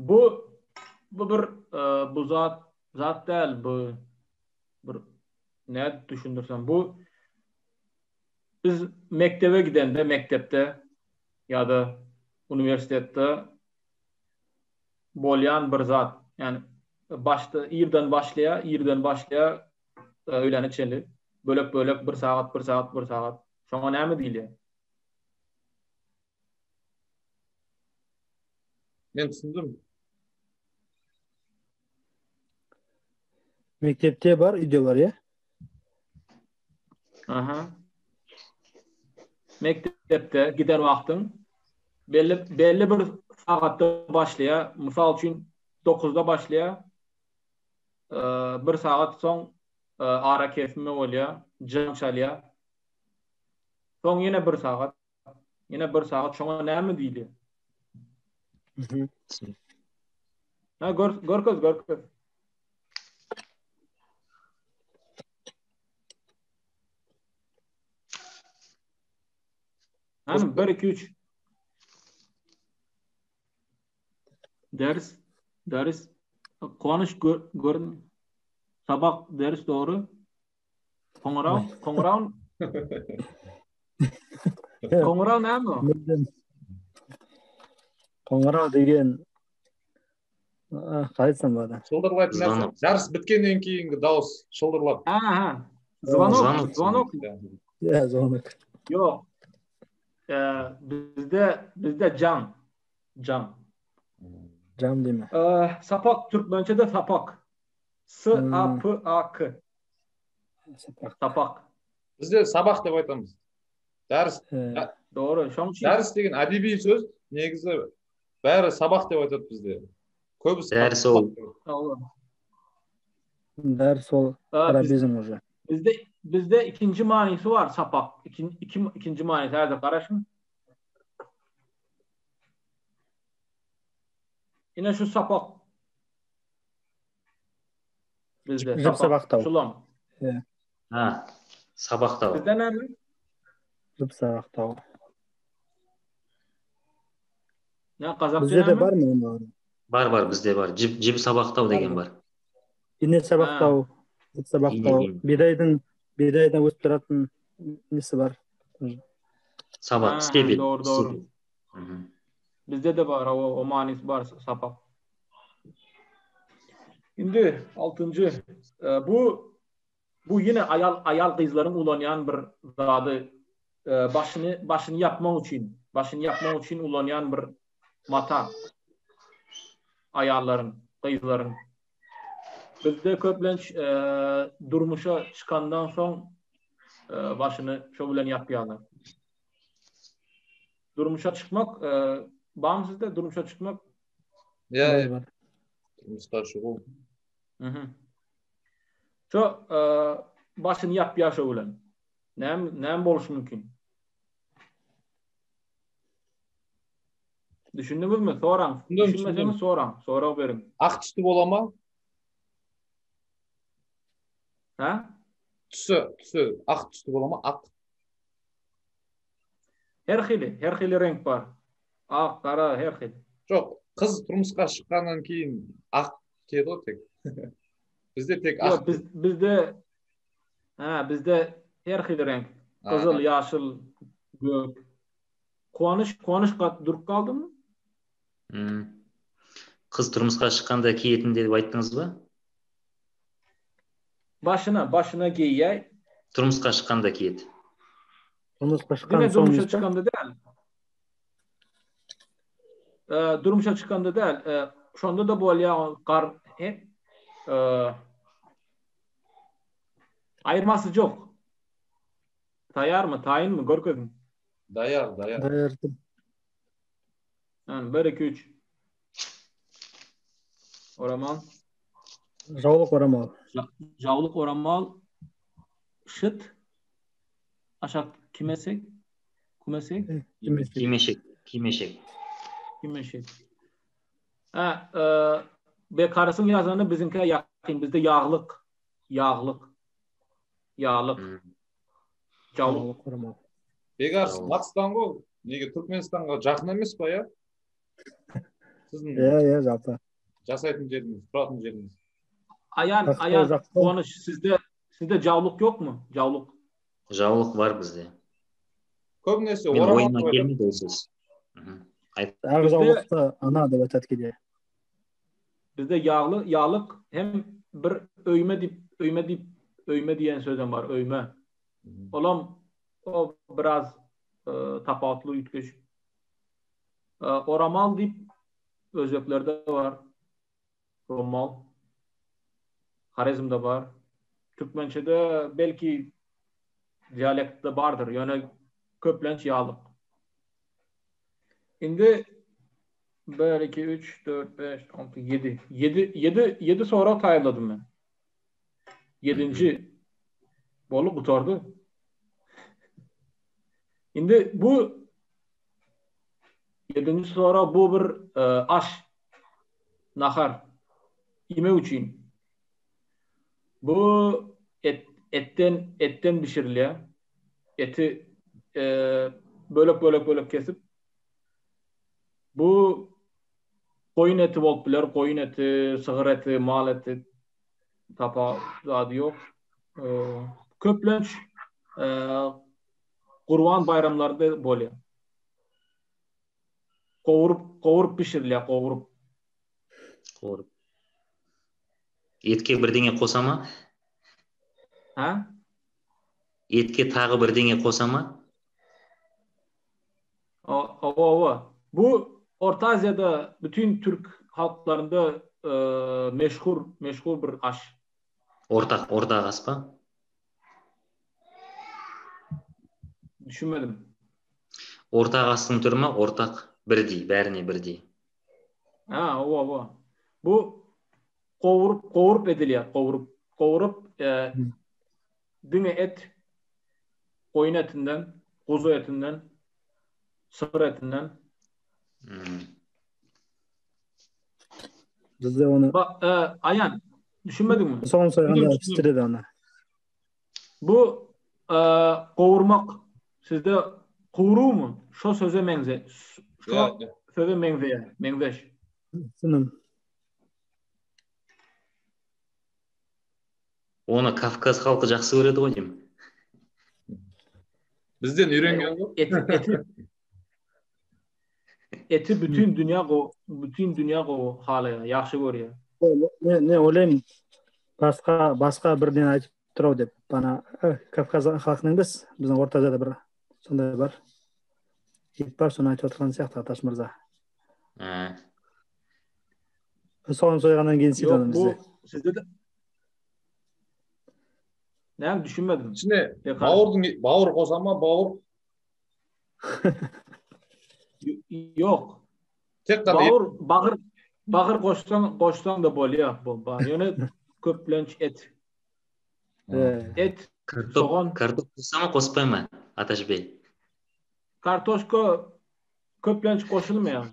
Bu bu bir e, bu zat zat däl bu bir nädip düşündirsem bu biz mekdebe gidende mekdepde ýa-da uniwersitetde bolýan bir zat. Ýani başda irden başlaýar, irden başlaýar öýläne çenli bölek bölek bir sagat, bir sagat, bir sagat. Şoňa näme diýilýär? Men düşündim. Mektepte bar, üýde bar, ýa? Aha. Mektepde giden wagtyň belli belli bir sagatda başlaýar. Mysal üçin 9-da başlaýar. Bir sagat soň ara kesme bolýar, jaň çalýar. Soň ýene bir sagat, ýene bir sagat şoňa näme diýilýär? Ha, gör, görkez, görkez. Hany 1 2 3. Ders, ders. Konuş gör, gör sabak ders doğru. Qoňraw, qoňraw. Qoňraw näme o? Qoňraw деген қалай айтсам болады? Шылдырлайтын нәрсе. Жарыс біткеннен кейінгі дауыс шылдырлап. Аха. Звонок, звонок. Иә, звонок. Ýok. Bizde bizde jaň. Jaň. Jaň diýme. Sapak türkmençede sapak. S A P A K. Sapak. Sapak. Bizde sabak dep aýtamyz. Däris. Dogry, şoň üçin. Däris degen ädebi söz, negizi bäri sabak dep aýtady bizde. Köbüsi Däris ol. Däris ol arabizm уже. Bizde bizde ikinji manysy bar sapak. Ikinji iki, ikinji manysy häzir garaşyň. Ine şu sapak. Bizde Jip sabaktaw. Şulam. Ha. Sabaktaw. Bizde näme? Jip sabaktaw. Ne Kazakça Bizde de näme? barmy onlar? Bar bar bizde bar. Jip jip sabaktaw degen bar. Ine sabaktaw, jip sabaktaw. İne, ine. Bidaydyň bidaydan ösüp duratyn nesi bar. Sabak, Ha, stebel. doğru, doğru. Stebel. Mhm. Bizde de bar o, o manisi bar sapak. Indi altynjy e, bu bu ýene aýal aýal gyzlaryň ulanýan bir zady e, başyny başyny ýapmak üçin başyny ýapmak üçin ulanýan bir mata aýallaryň gyzlaryň bizde köplenç e, durmuşa çykandan soň e, başyny şo bilen ýapýarlar. Durmuşa çykmak e, barmy sizde durmuşa çykmak? Ýa, bar. Durmuşa çykyp. Mhm. Şo e, başyny ýapýar şo bilen. Näme näme boluşy mümkin? Düşündiňizmi? Soraň. Düşünmeseňiz soraň. Sorag beriň. Ak tüsli bolama? Ha? Tüsü, tüsü ak tüsli bolama? Ak. Her hili, her hili reňk bar. Ak, gara, her hili. Ýok, gyz turmuşga çykandan keýin ak kiýedi o tek. Bizde tek ak. Ýok, biz bizde ha, bizde her hili reňk. Gyzyl, ýaşyl, gök. Kuanyş, Kuanyş durup galdymy? Hmm. Gyz turmuşga çykanda kiýetin diýip aýtdyňyzmy? Başyna, başyna geýýär. Turmuşga çykanda kiýet. Durmuşga çykan Diňe soň durmuşa işte. çykanda däl. E, durmuşa çykanda däl. E, şonda da bolýar gar he, e, aýyrmasy ýok. Taýarmy, taýynmy görkeziň. Daýar, daýar. Daýardyr. Yani 1 2 3. Oramal. Jawlyk oramal. Jawlyk oramal. Şyt. Aşak kimesek? Kumesek? Kimeşek. Kimeşek. Kimeşek. Ha, e, Bekarysyň ýazany biziňkä ýakyn. Bizde ýaglyk. Ýaglyk. Ýaglyk. Hmm. Jawlyk. oramal. Begarys Batysdan go. Nege Türkmenistanга жақын емес па, я? Сіздің Иә, иә, жалпы. жасайтын жеріңіз, тұратын жеріңіз. Ayan, Ақтау Ayan, жақта. Kuanyş sizde sizde жаулық yok mu? Жаулық. Жаулық бар бізде. Көбінесе Мен орамал ойыма деп айтады. келмейді ол сөз. Мхм. Айт. Ақ Бізде жаулықты ана деп айтады кейде. bizde yağlı yağlık hem bir öyme dip öyme dip öyme diyen sözüm var öyme. Olam o biraz e, tapawutly üýtgeşik. E, oramal diýip özbeklerde bar. Romal. Horezmde bar. Türkmençede belki dialektde bardyr. Ýöne köplenç ýaglyk. Indi 1, 2, 3, 4, 5, 6, 7. 7, 7, 7 sorag taýýarladym men. 7-nji bolup gutardy. Indi bu 7-nji sorag bu bir e, aş nahar iýmek üçin. Bu et etden etden bişirilýär. Eti e, bölek bölek bölek kesip bu goýun eti bolup biler, goýun eti, sygyr eti, mal eti tapa zady ýok. E, köplenç e, Gurban baýramlarda bolýar. Gowurup, gowurup bişirilýär, gowurup. Қуырып. Етке бірдеңе қоса ма? Ha? Етке тағы бірдеңе қоса ма? Owa, owa. Bu Orta Aziýada bütün türk halklarynda e, meşhur, meşhur bir aş. Ортақ, ортақ ас па? Düşünmedim. Ортақ астың түрі ма? Ортақ бірдей, бәріне бірдей. Ha, owa, owa. Bu gowurup, gowurup edilýär, gowurup, gowurup e, diňe et goýun etinden, guzy etinden, sygyr etinden. М. Бізде оны Ba, e, Ayan, düşünmediňmi? соғым сойғанда Düşündüm. пістіреді аны. Bu e, gowurmak sizde gowru mu? Şo söze meňze. Şo Иә, иә. söze meňzeýär, meňzeş. Түсіндім. Оны Кавказ халқы жақсы көреді ғой деймін. Бізден үйренген ғой. Eti eti eti bütün dünýä go, bütün dünýä go halaýar, ýagşy görýär. Мен, мен ойлаймын басқа басқа бірден айтып тұр ау деп ана э, кавказ халқының емес біздің орта азияда бір сондай бар ет бар соны айтып отырған сияқты аташ мырза Ә, соғым сойғаннан кейін істейді Ýok, оны bu бізде sizde de Näme düşünmedim. Ішіне Ýa- бауырдың бауыр қоса ма бауыр Ýok. тек қана ет. Bagyr, bagyr, bagyr goşsaň, goşsaň da bolýar bu. Ba- Ýöne köplenç et. Иә. Et, картоп, sogan, картоп қоса ма қоспай ма Аташ бей? kartoşka köplenç goşulmaýar.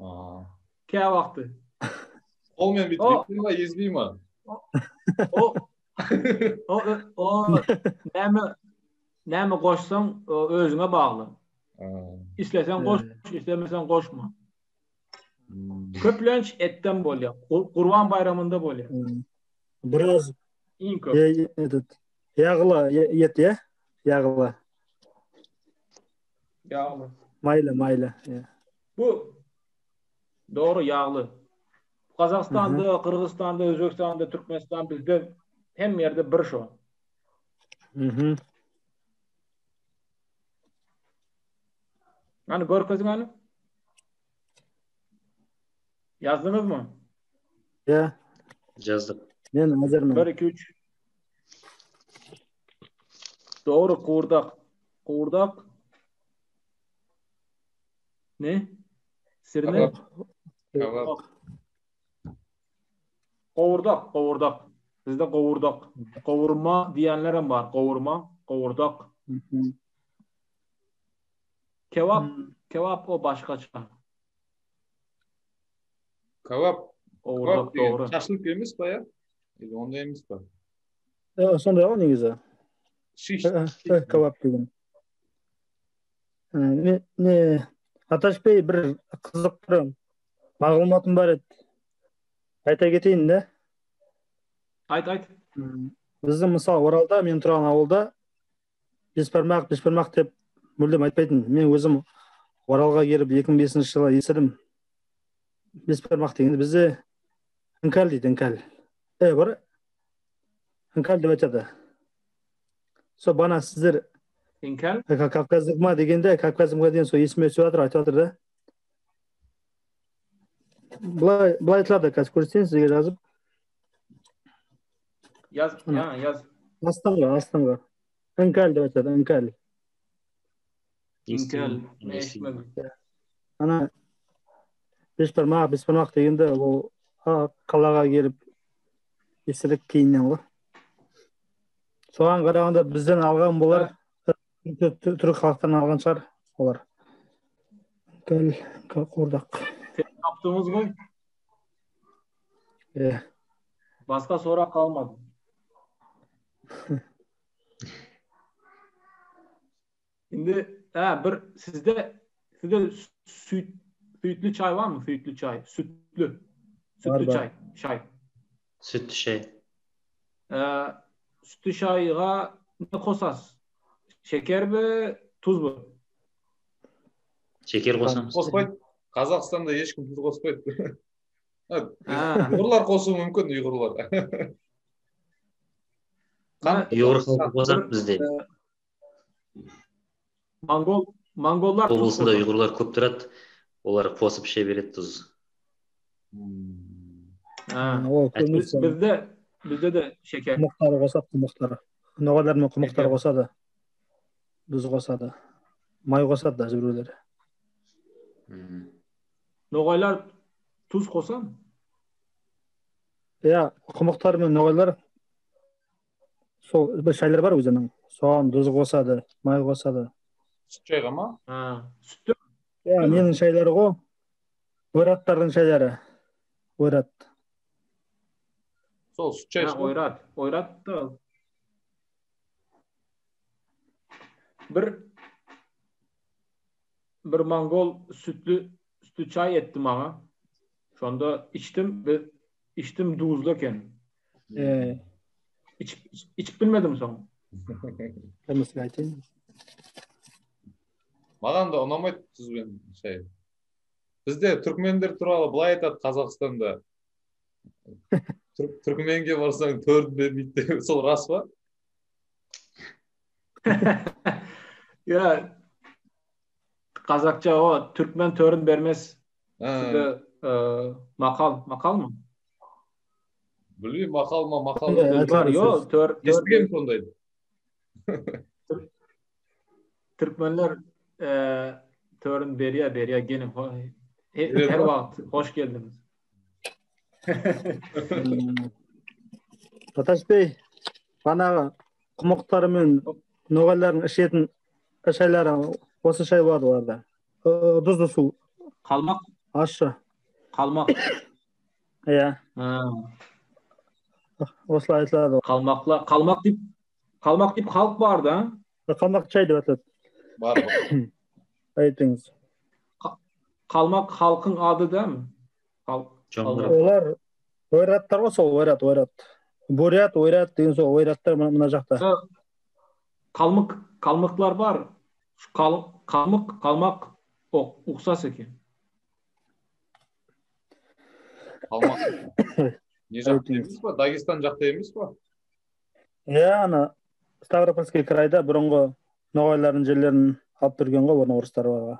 А. Kä wagty. Қолмен бүйтіп О. езбей ма езбей ма O o o näme näme goşsaň o özüňe bagly. А. Islesen goş, istemesen goşma. М. Köplenç etden bolýar. Gur- Gurban baýramynda bolýar. М. біраз Iň köp. е- этот яғлы е- ет иә яғлы Ýagly. майлы майлы иә Bu dogry ýagly. Gazagystanda, Gyrgyzystanda, Özbegistanda, Türkmenistan bizde hem ýerde bir şo. мхм Hani görkeziň hany? Ýazdyňyzmy? иә Жаздық. мен әзірмін 1 2 3 Dogry gurdak. Gurdak. Ne? Sirne? Kebap. Kebap. Gowurdak, gowurdak. Bizde gowurdak. Gowurma diýenler hem bar. Gowurma, gowurdak. Мхм. Kebap, kebap o başgaça. Кәуап кәуап Gowurdak деген dogry. шашлык емес па иә или ондай емес па Э, сондай ғой негізі шиш Э, э, кәуап деген Э, не, не аташ бей бір қызық бір Maglumatym bar edi. Aýta keteyин de. Aýt, aýt. Біздің мысалы Оралда, мен тұрған ауылда бесбармақ, бесбармақ деп мүлдем айтпайтын. Мен өзім Оралға келіп 2005 жылы естідім. Бесбармақ дегенді бізде іңкәл дейді, іңкәл. Е, бар іңкәл деп айтады. Сол бана сіздер Іңкәл? Кавказдық ма дегенде, Кавказдық ма деген сол есіме түсіп жатыр, айтып жатыр да. Былай, былай айтылады, қазір көрсетейін сізге жазып. Яз, я, яз. Астыңғы, астыңғы. Іңкәл деп айтады, іңкәл. Іңкәл, мен естімедім. Ана бешбармақ, бешбармақ дегенде ол қалаға келіп естідік кейіннен ғой. Соған қарағанда бізден алған болар, түрік халықтарынан алған шығар олар. Іңкәл, қуырдақ. Таптыңыз ғой? Иә. Басқа сұрақ қалмады. Енді, ә, бір сізде сізде сүт сүтлі чай бар ма? Сүтлі чай, сүтлі. Сүтлі чай, шай. Сүтті шай. Ә, сүтті шайға не қосасыз? Шекер бе, тұз ба? Шекер қосамыз. Қоспайды. Қазақстанда ешкім тұз қоспайды. Ұйғырлар қосуы мүмкін, ұйғырлар. Ұйғыр халқы қосады бізде. Моңғол, моңғолдар облысында ұйғырлар көп тұрады. Олар қосып іше береді тұз. Бізде бізде де шекер. Құмықтары қосады, құмықтары. Ноғайлар мен құмықтар қосады. Тұз қосады. Май қосады даже біреулер. Ноғайлар тұз қоса ма? Иә, құмықтар мен ноғайлар сол бір шайлар бар өздерінің. Соған тұз қосады, май қосады. Сүт шайға ма? Сүтті. Иә, ненің шайлары ғой? Ойраттардың шайлары. Ойрат. Сол сүт шай. Ойрат, ойрат та. Бір бір моңғол сүтлі сүтлі чай etdi maňa. Şonda içdim ve içdim duzlu eken. Ee. İçip, içip bilmedim soň. Кәмесін айтайын. Маған да ұнамайды тұзбен шай. Бізде түркмендер туралы былай айтады Қазақстанда. Түркменге барсаң төрт бермейді деп. Сол рас па? Я қазақша о түркмен төрін бермес. Сізді мақал, мақал ма? Білмеймін, мақал ма, мақал бар. Йо, төр естігенмін сондайды. Türkmenler törün berýär, berýär geliň. Her wagt hoş geldiňiz. Аташ бей, бағанағы құмықтар мен ноғайлардың ішетін шайлары осы шай болады оларда. Тұзды су. Қалмақ? Ащы. Қалмақ. Иә. Осылай айтылады. Қалмақла, қалмақ деп, қалмақ деп халық бар да? Қалмақ чай деп айтылады. Бар. Айтыңыз. Қалмақ халқың ады да ма? Олар ойраттар ғой сол, ойрат, ойрат. Бурят, ойрат деген сол ойраттар мына жақта. Қалмық, қалмықтар бар. Қалмық, қалмақ ұқсас екен. Қалмақ. Не жақта емес па? Дагестан жақта емес па? Иә, ана Ставропольский крайда бұрынғы ноғайлардың жерлерін алып берген ғой бұрын орыстар оларға.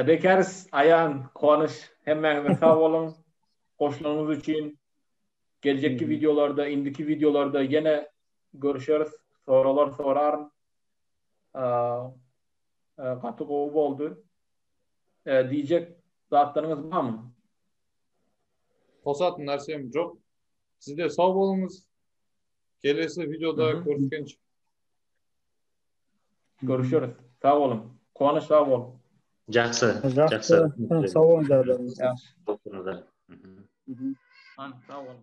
Бекәріс, Аян, Қуаныш, hemmäňize sag boluň. Goşulanyňyz üçin. Geljekki wideolarda, indiki wideolarda ýene görüşeris. Soraglar soraryn. Gaty gowy boldy. Diýjek zatlaryňyz barmy? Қосатын нәрсем жоқ. Сізде сау болыңыз. Келесі видеода көріскенше. Görüşürüz. Sag boluň. Қуаныш sag bol. Жақсы, жақсы. Сау болыңыздар. Сау болыңыздар. Sag boluň.